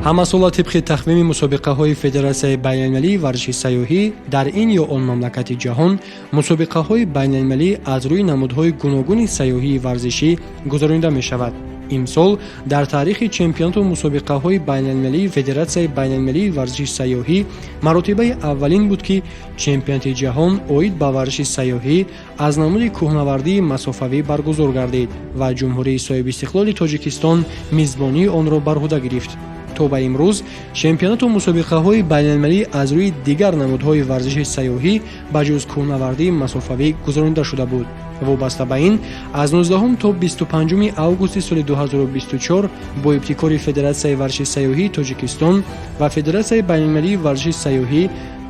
ҳамасола тибқи тахмими мусобиқаҳои Федератсияи байналмилалии варзиши сайёҳӣ дар ин ё он мамлакати ҷаҳон мусобиқаҳои байналмилалӣ аз рӯи намудҳои гуногуни сайёҳии варзишӣ гузаронида мешавад. имсол дар таърихи чемпионату мусобиқаҳои байналмилалии Федератсияи байналмилалии варзиши сайёҳӣ маротибаи аввалин буд, ки чемпионати ҷаҳон оид ба варзиши сайёҳӣ аз намуди кӯҳнавардии масофавӣ баргузор гардид ва ҷумҳурии соҳибистиқлоли Тоҷикистон мизбонии онро бар ӯҳда гирифт. то ба имрӯз чемпионату мусобиқаҳои байналмилалӣ аз рӯи дигар намудҳои варзиши сайёҳӣ ба ҷуз кӯҳнавардии масофавӣ гузаронида шуда буд. вобаста ба ин аз 19 то 25 августи соли 2024 бо ибтикори Федератсияи варзиши сайёҳии Тоҷикистон ва Федератсияи байналмилалии варзиши сайёҳӣ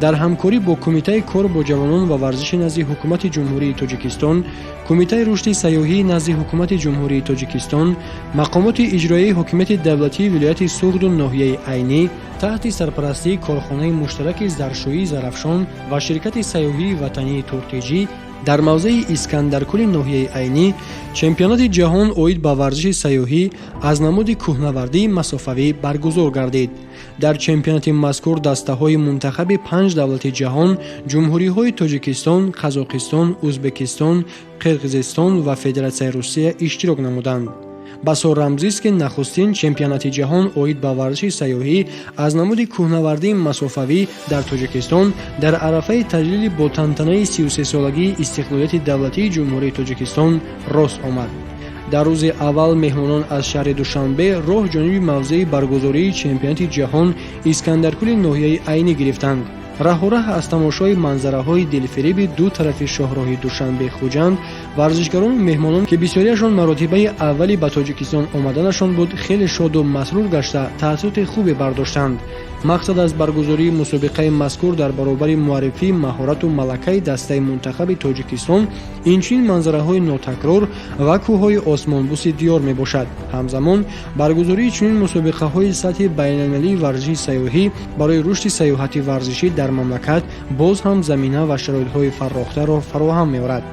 дар ҳамкорӣ бо Кумитаи кор бо ҷавонон ва варзиши назди ҳукумати ҷумҳурии Тоҷикистон, Кумитаи рушди сайёҳӣ назди ҳукумати ҷумҳурии Тоҷикистон, мақомоти иҷроияи ҳокимияти давлатии вилояти Суғду ноҳияи Айнӣ таҳти сарпарастии корхонаи муштараки заршӯии Зарафшон ва ширкати сайёҳии ватании Туртиҷӣ дар мавзеи Искандаркули ноҳияи Айнӣ чемпионати ҷаҳон оид ба варзиши сайёҳӣ аз намуди кӯҳнавардии масофавӣ баргузор гардид. дар чемпионати мазкур дастаҳои мунтахаби 5 давлати ҷаҳон ҷумҳуриҳои Тоҷикистон, Қазоқистон, Узбекистон, Қирғизистон ва Федератсияи Русия иштирок намуданд. басо рамзист, ки нахустин чемпионати ҷаҳон оид ба варзиши сайёҳӣ аз намуди кӯҳнавардии масофавӣ дар Тоҷикистон дар арафаи таҷлили бо тантанаи 33-солагии истиқлолияти давлатии ҷумҳурии Тоҷикистон рост омад. дар рӯзи аввал меҳмонон аз шаҳри Душанбе роҳ ҷониби мавзеи баргузории чемпионати ҷаҳон Искандаркули ноҳияи Айнӣ гирифтанд. раҳораҳ аз тамошои манзараҳои дилфиреби ду тарафи шоҳроҳи Душанбе хуҷанд, варзишгарону меҳмонон, ки бисёриашон маротибаи аввали ба Тоҷикистон омаданашон буд, хеле шоду масрур гашта таъссуроти хубе бардоштанд. мақсад аз баргузории мусобиқаи мазкур дар баробари муаррифии маҳорату малакаи дастаи мунтахаби Тоҷикистон инчунин манзараҳои нотакрор ва кӯҳҳои осмонбуси диёр мебошад. ҳамзамон баргузории чунин мусобиқаҳои сатҳи байналмилалии варзиши сайёҳӣ барои рушди сайёҳати варзишӣ дар мамлакат боз ҳам замина ва шароитҳои фаррохтаро фароҳам меорад.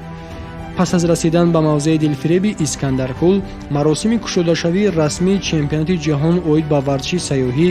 пас аз расидан ба мавзеи дилфиреби Искандаркул, маросими кушодашавии расмии чемпионати ҷаҳон оид ба варзиши сайёҳӣ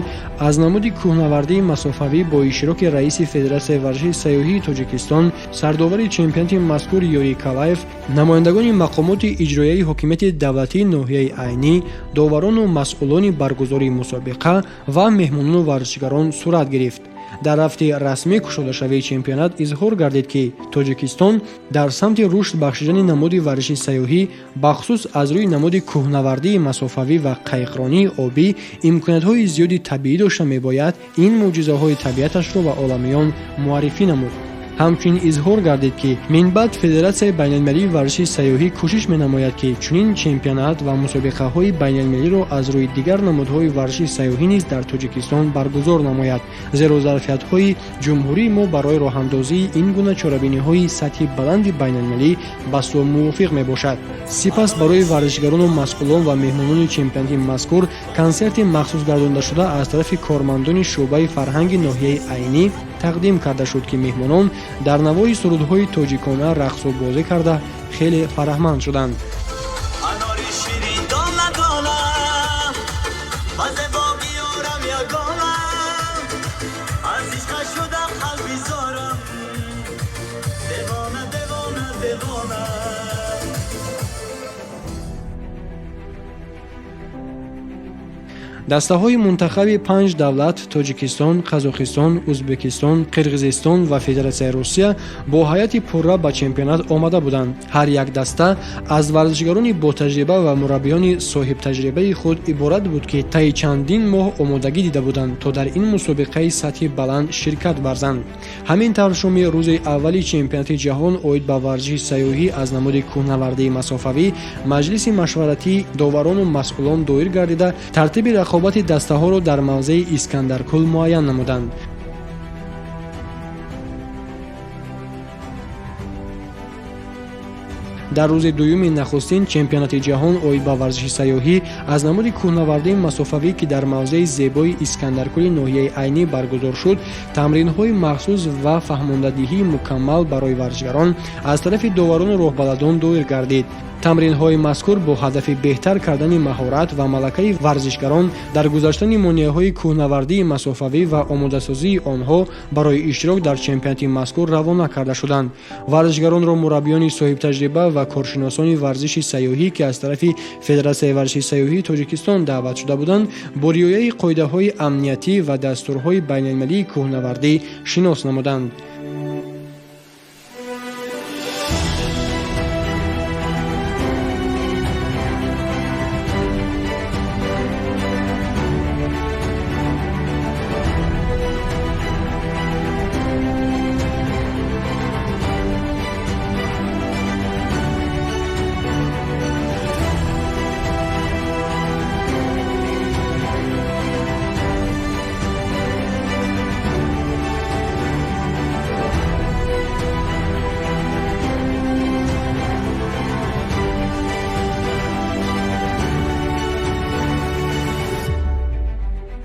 аз намуди кӯҳнавардии масофавӣ бо иштироки раиси Федератсияи варзиши сайёҳии Тоҷикистон, сардовари чемпионати мазкур Юрий Калаев, намояндагони мақомоти иҷроияи ҳокимияти давлатии ноҳияи Айнӣ, доварону масъулони баргузории мусобиқа ва меҳмонону варзишгарон сурат гирифт. дар рафти расмии кушодашавии чемпионат изҳор гардид, ки Тоҷикистон дар самти рушд бахшидани намуди варзиши сайёҳӣ бахусус аз рӯи намуди кӯҳнавардии масофавӣ ва қайғронии обӣ имкониятҳои зиёди табиӣ дошта мебояд ин мӯъҷизаҳои табиаташро ба оламиён муаррифӣ намуд. ҳамчунин изҳор гардид, ки минбаъд Федератсияи байналмилалии варзиши сайёҳӣ кӯшиш менамояд, ки чунин чемпионат ва мусобиқаҳои байналмилалиро аз рӯи дигар намудҳои варзиши сайёҳӣ низ дар Тоҷикистон баргузор намояд, зеро зарфиятҳои ҷумҳурии мо барои роҳандозии ин гуна чорабиниҳои сатҳи баланди байналмилалӣ ба сӯ мувофиқ мебошад. сипас барои варзишгарону масъулон ва меҳмонони чемпионати мазкур консерти махсус гардондашуда аз тарафи кормандони шуъбаи фарҳанги ноҳияи Айнӣ тақдим карда шуд, ки меҳмонон дар навои сурудҳои тоҷикона рақсу бозӣ карда хеле фараҳманд шуданд. дастаҳои мунтахаби 5 давлат Тоҷикистон, Қазоқистон, Узбекистон, Қирғизистон ва Федератсияи Русия бо ҳайати пурра ба чемпионат омада буданд. ҳар як даста аз варзишгарони ботаҷриба ва мураббиёни соҳибтаҷрибаи худ иборат буд, ки таи чандин моҳ омодагӣ дида буданд, то дар ин мусобиқаи сатҳи баланд ширкат варзанд. ҳамин тавр шоми рӯзи аввали чемпионати ҷаҳон оид ба варзиши сайёҳӣ аз намуди кӯҳнавардии масофавӣ маҷлиси машваратии доварону масъулон доир гардида тартиби рақобати дастаҳоро дар мавзеи Искандаркул муайян намуданд. дар рӯзи дуюми нахустин чемпионати ҷаҳон оид ба варзиши сайёҳӣ аз намуди кӯҳнавардии масофавӣ, ки дар мавзеи зебои Искандаркули ноҳияи Айнӣ баргузор шуд, тамринҳои махсус ва фаҳмондадиҳии мукаммал барои варзишгарон аз тарафи доварону роҳбаладон доир гардид. тамринҳои мазкур бо ҳадафи беҳтар кардани маҳорат ва малакаи варзишгарон дар гузаштани монеаҳои кӯҳнавардии масофавӣ ва омодасозии онҳо барои иштирок дар чемпионати мазкур равона карда шуданд. Варзишгаронро мураббиёни соҳибтаҷриба ва коршиносони варзиши сайёҳӣ ки аз тарафи Федератсияи варзиши сайёҳии Тоҷикистон даъват шуда буданд, бо риояи қоидаҳои амниятӣ ва дастурҳои байналмилалии кӯҳнавардӣ шинос намуданд.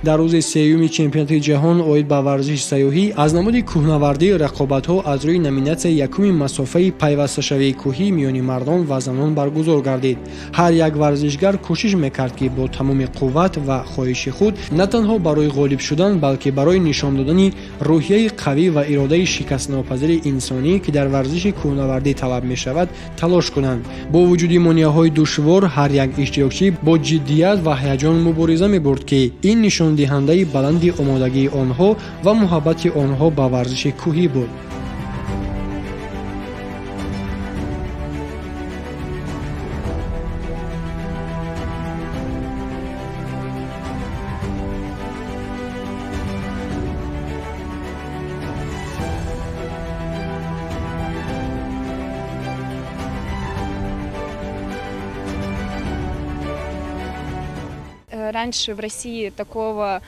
дар рӯзи сеюми чемпионати ҷаҳон оид ба варзиши сайёҳӣ аз намуди кӯҳнавардӣ рақобатҳо аз рӯи номинатсияи якуми масофаи пайвастшавии кӯҳӣ миёни мардон ва занон баргузор гардид. ҳар як варзишгар кӯшиш мекард ки бо тамоми қувват ва хоҳиши худ на танҳо барои ғолиб шудан, балки барои нишон додани рӯҳияи қавӣ ва иродаи шикастнопазири инсонӣ ки дар варзиши кӯҳнавардӣ талаб мешавад, талош кунанд. бо вуҷуди монеаҳои душвор, ҳар як иштирокчӣ бо ҷиддият ва ҳаяҷон мубориза мебурд ки ин нишон диҳандаи баланди омодагии онҳо ва муҳаббати онҳо ба варзиши кӯҳӣ буд. Раньше в России такого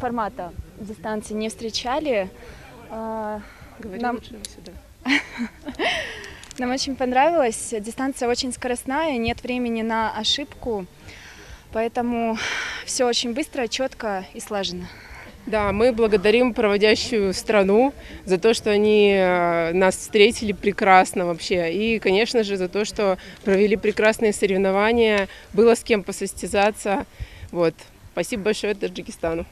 формата дистанции не встречали. Нам очень понравилось. Дистанция очень скоростная, нет времени на ошибку, поэтому все очень быстро, четко и слаженно. Да, мы благодарим проводящую страну за то, что они нас встретили прекрасно вообще. И, конечно же, за то, что провели прекрасные соревнования, было с кем посостязаться. Вот. Спасибо большое Таджикистану.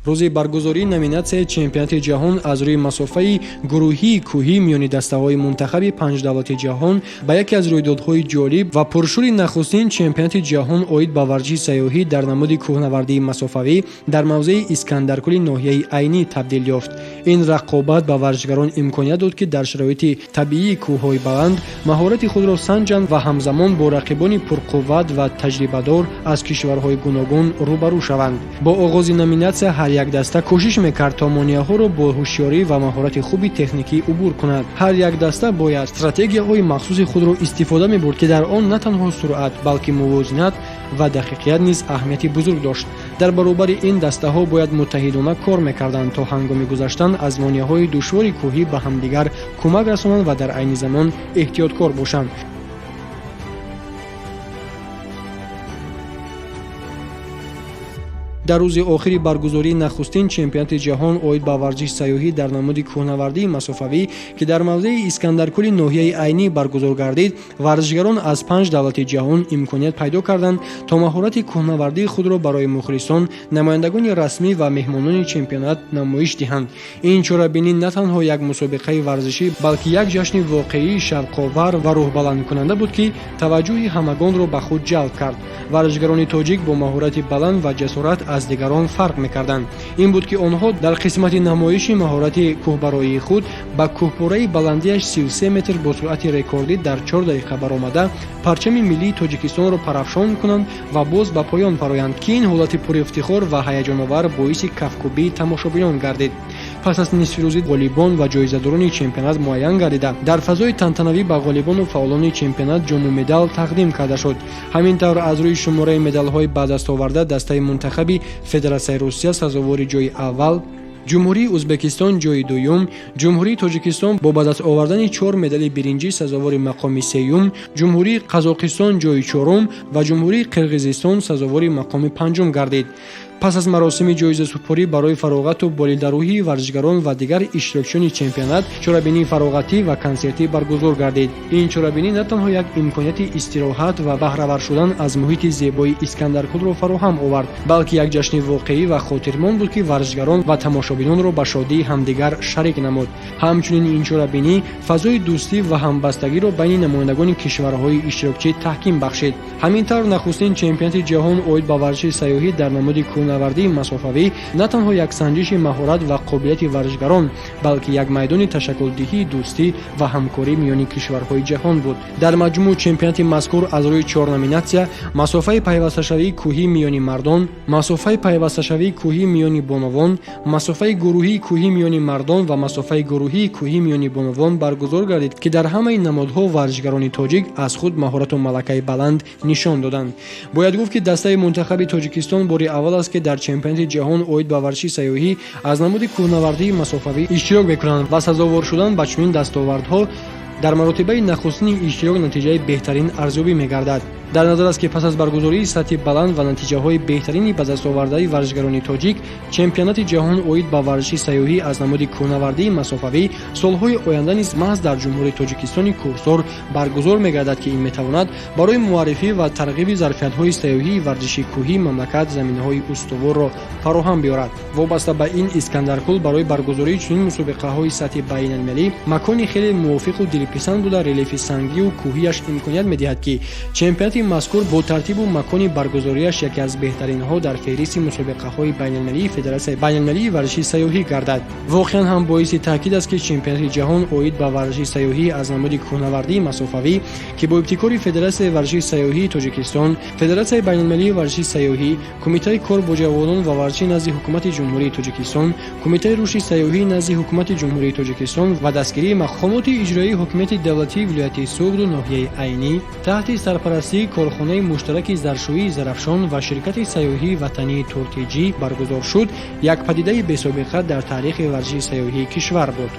рӯзи баргузории номинатсияи чемпионати ҷаҳон аз рӯи масофаи гурӯҳии кӯҳӣ миёни дастаҳои мунтахаби панҷдавлати ҷаҳон ба яке аз рӯйдодҳои ҷолиб ва пуршӯри нахустин чемпионати ҷаҳон оид ба варзиши сайёҳӣ дар намуди кӯҳнавардии масофавӣ дар мавзеи Искандаркӯли ноҳияи Айнӣ табдил ёфт. ин рақобат ба варзишгарон имконият дод ки дар шароити табиии кӯҳҳои баланд маҳорати худро санҷанд ва ҳамзамон бо рақибони пурқувват ва таҷрибадор аз кишварҳои гуногун рӯбарӯ шаванд. бо оғози номинатсия ҳар як даста кӯшиш мекард то монеаҳоро бо ҳушёрӣ ва маҳорати хуби техникӣ убур кунад. ҳар як даста бояд стратегияҳои махсуси худро истифода мебурд ки дар он на танҳо суръат, балки мувозинат ва дақиқият низ аҳамияти бузург дошт. дар баробари ин дастаҳо бояд муттаҳидона кор мекарданд то ҳангоми гузаштан аз монеаҳои душвори кӯҳӣ ба ҳамдигар кӯмак расонанд ва дар айни замон эҳтиёткор бошанд. дар рӯзи охири баргузории нахустин чемпионати ҷаҳон оид ба варзиши сайёҳӣ дар намуди кӯҳнавардии масофавӣ ки дар мавзеи Искандаркӯли ноҳияи Айнӣ баргузор гардид, варзишгарон аз 5 давлати ҷаҳон имконият пайдо карданд то маҳорати кӯҳнавардии худро барои мухлисон, намояндагони расмӣ ва меҳмонони чемпионат намоиш диҳанд. ин чорабинӣ на танҳо як мусобиқаи варзишӣ, балки як ҷашни воқеии шавқовар ва рӯҳбаландкунанда буд ки таваҷҷӯҳи ҳамагонро ба худ ҷалб кард. варзишгарони тоҷик бо маҳорати баланд ва ҷасорат аз дигарон фарқ мекарданд. ин буд ки онҳо дар қисмати намоиши маҳорати кӯҳбароии худ ба кӯҳпораи баландиаш 33 метр бо суръати рекордӣ дар 4 дақиқа баромада парчами миллии Тоҷикистонро парафшон кунанд ва боз ба поён пароянд ки ин ҳолати пурифтихор ва ҳаяҷоновар боиси кафкубии тамошобинон гардид. пас аз нисфирӯзӣ ғолибон ва ҷоизадорони чемпионат муайян гардида, дар фазои тантанавӣ ба ғолибону фаъолони чемпионат ҷому медал тақдим карда шуд. ҳамин тавр аз рӯи шумораи медалҳои ба даст оварда дастаи мунтахаби Федератсияи Русия сазовори ҷои аввал ҷумҳурии ӯзбекистон ҷойи дуюм, ҷумҳурии тоҷикистон бо ба даст овардани 4 медали биринҷӣ сазовори мақоми сеюм, ҷумҳурии қазоқистон ҷойи чорум ва ҷумҳурии қирғизистон сазовори мақоми панҷум гардид. пас аз маросими ҷоизасупорӣ барои фароғату болидарӯҳии варзишгарон ва дигар иштирокчиёни чемпионат чорабинии фароғатӣ ва консертӣ баргузор гардид. ин чорабинӣ на танҳо як имконияти истироҳат ва баҳравар шудан аз муҳити зебои искандаркулро фароҳам овард, балки як ҷашни воқеӣ ва хотирмон буд ки варзишгарон ва тамошобинонро ба шодии ҳамдигар шарик намуд. ҳамчунин ин чорабинӣ фазои дӯстӣ ва ҳамбастагиро байни намояндагони кишварҳои иштирокчӣ таҳким бахшид. ҳамин тавр нахустин чемпионати ҷаҳон оид ба варзиши сайёҳӣ дар намуди кӯҳнавардии масофавӣ на танҳо як санҷиши маҳорат ва қобилияти варзишгарон, балки як майдони ташаккулдиҳии дӯстӣ ва ҳамкорӣ миёни кишварҳои ҷаҳон буд. дар маҷмӯъ чемпионати мазкур аз рӯи 4 номинатсия масофаи пайвасташавии кӯҳӣ миёни мардон, масофаи пайвасташавии кӯҳӣ миёни бонувон, масофаи гурӯҳии кӯҳӣ миёни мардон ва масофаи гурӯҳии кӯҳӣ миёни бонувон баргузор гардид ки дар ҳамаи намудҳо варзишгарони тоҷик аз худ маҳорату малакаи баланд нишон доданд. бояд гуфт ки дастаи мунтахаби тоҷикистон бори аввал аст ки дар чемпионати ҷаҳон оид ба варзиши сайёҳӣ аз намуди кӯҳнавардии масофавӣ иштирок мекунанд ва сазовор шудан ба чунин дастовардҳо дар маротибаи нахустини иштирок натиҷаи беҳтарин арзёбӣ мегардад. дар назар аст ки пас аз баргузории сатҳи баланд ва натиҷаҳои беҳтарини ба дастовардаи варзишгарони тоҷик, чемпионати ҷаҳон оид ба варзиши сайёҳӣ аз намуди кӯҳнавардии масофавӣ солҳои оянда низ маҳз дар ҷумҳурии Тоҷикистони кӯҳсор баргузор мегардад ки ин метавонад барои муаррифӣ ва тарғиби зарфиятҳои сайёҳии варзиши кӯҳӣ мамлакат заминаҳои устуворро фароҳам биёрад. вобаста ба ин Искандаркул барои баргузории чунин мусобиқаҳои сатҳи байналмилалӣ макони хеле мувофиқу дилписанд буда релефи сангию кӯҳияш имконият медиҳад ки чемпионати мазкур бо тартибу макони баргузориаш яке аз беҳтаринҳо дар феҳристи мусобиқаҳои байналмилалии Федератсияи байналмилалии варзиши сайёҳӣ гардад. воқеан ҳам боиси таъкид аст ки чемпионати ҷаҳон оид ба варзиши сайёҳӣ аз намуди кӯҳнавардии масофавӣ ки бо ибтикори Федератсияи варзиши сайёҳии Тоҷикистон, Федератсияи байналмилалии варзиши сайёҳӣ, Кумитаи кор бо ҷавонон ва варзишӣ назди ҳукумати ҷумҳурии Тоҷикистон, Кумитаи рушди сайёҳӣ назди ҳукумати ҷумҳурии Тоҷикистон ва дастгирии мақомоти иҷроии ҳокимияти давлатии вилояти Суғду ноҳияи Айнӣ таҳти сарпарастии корхонаи муштараки заршӯии Зарафшон ва ширкати сайёҳии ватании Тортиҷӣ баргузор шуд, як падидаи бесобиқа дар таърихи варзиши сайёҳии кишвар буд.